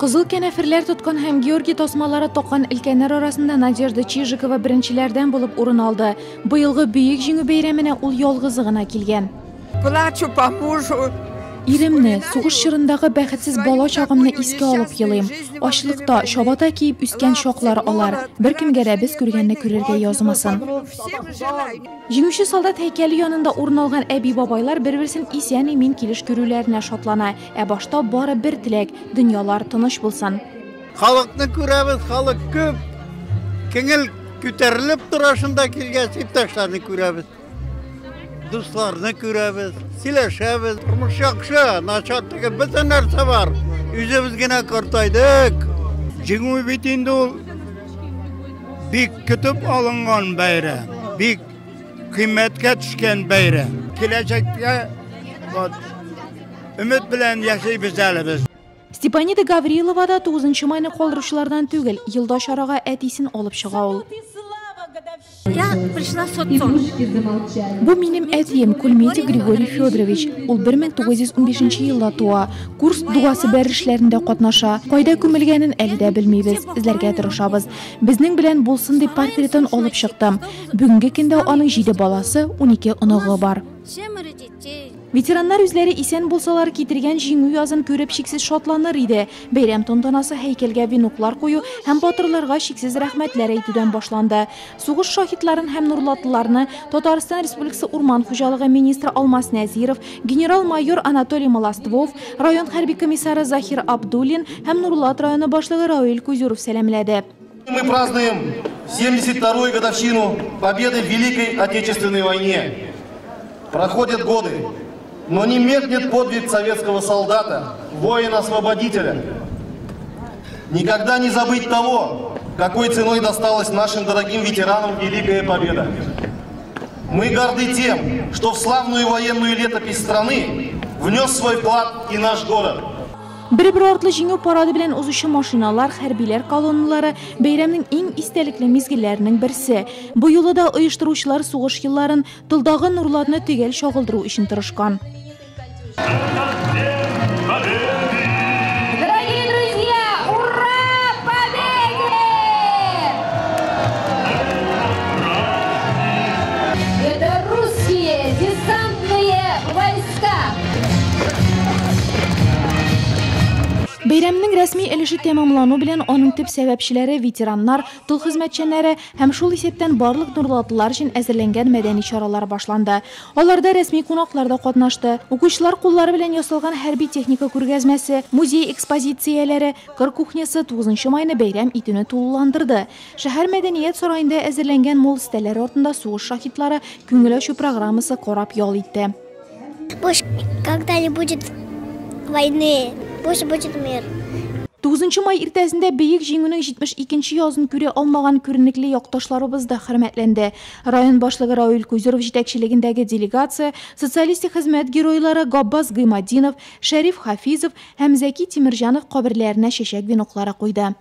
Кызыл кәнәферләр тоткан һәм Георгий тасмалары таккан өлкәннәр арасында Надежда Чижикова беренчеләрдән булып урын алды. Быелгы Бөек Җиңү бәйрәменә ул ялгызы гына килгән. Плачу по мужу. Иремне, сугыш чорындагы бәхетсез бала чагымны искә алып елыйм. Ачлыкта, чабата киеп үскән чаклар алар. Беркемгә дә без күргәнне күрергә язмасын. Җиңүче солдат һәйкәле янында урын алган әби-бабайлар бер-берсен исән-имин килеш күрүләренә шатлана. Ә башта бары бер теләк, дөньялар тыныч булсын. Халыкны күрәбез, халык күп. Күңел күтәрелеп тора шунда килгәч, иптәшләрне күрәбез. Дусларны күрәбез, сөйләшәбез. Тормыш яхшы, начар түгел, бөтен нәрсә бар. Үзебез генә картайдык. Җиңү бит инде ул бик көтеп алынган бәйрәм, бик кыйммәткә төшкән бәйрәм. Киләчәккә вот өмет белән яшибез әле без. Степанида Гаврилова да 9 майны калдыручылардан түгел, елда чарага әтисен алып чыга ул. Я пришла с отцом. Бу минем әтием Кульметьев Григорий Федорович. Ул 1915 елда туа. Курск дугасы бәрелешләрендә катнаша. Кайда күмелгәнен әле дә белмибез, эзләргә тырышабыз. Безнең белән булсын дип портретын алып чыктым. Бүгенге көндә аның 7 баласы, 12 оныгы бар. Семеро детей. Ветераннар үзләре исән булсалар китергән җиңү язын күреп чиксез шатланыр иде. Бәйрәм тантанасы һәйкәлгә веноклар кую һәм батырларга чиксез рәхмәтләр әйтүдән башланды. Сугыш шаһитларын һәм нурлатлыларны Татарстан Республикасы урман хуҗалыгы министры Алмаз Нәзиров, генерал-майор Анатолий Молоствов, район хәрби комиссары Захир Абдуллин һәм Нурлат районы башлыгы Рауил Кузюров сәламләде. Мы празднуем 72-ю годовщину победы в Великой Отечественной войне. Проходят годы, но не меркнет подвиг советского солдата, воина-освободителя. Никогда не забыть того, какой ценой досталась нашим дорогим ветеранам Великая Победа. Мы горды тем, что в славную военную летопись страны внес свой вклад и наш город. Бер-бер артлы җиңү парады белән узучы машиналар, хәрбиләр колонналары бәйрәмнең иң истәлекле мизгелләренең берсе. Бу юлы да оештыручылар сугыш елларын тылдагы Нурлатны төгәл чагылдыру өчен тырышкан. Дорогие друзья, ура победе! Это русские десантные войска. Бәйрәмнең рәсми өлеше тәмамлану белән аның төп сәбәпчеләре ветераннар, тыл хезмәтчәннәре һәм шул исәптән барлык нурлатлылар өчен әзерләнгән мәдәни чаралар башланды. Аларда рәсми кунаклар да катнашты. Укучылар куллары белән ясалган хәрби техника күргәзмәсе, музей экспозицияләре, кыр кухнясы 9 майны бәйрәм итүне тулыландырды. Шәһәр мәдәният сараенда әзерләнгән мул өстәлләр артында сугыш шаһитлары күңел ачу программасы карап ял итте. Пусть когда не будет войны, пусть будет мир. 9 май иртәсендә Бөек Җиңүнең 72 язын күрә алмаган күренекле якташларыбыз да хөрмәтләнде. Район башлыгы Рауил Кузюров җитәкчелегендәге делегация социалистик хезмәт геройлары Габбас Гыйматдинов, Шәриф Хафизов һәм Зәки Тимирҗанов каберләренә чәчәк веноклары куйды.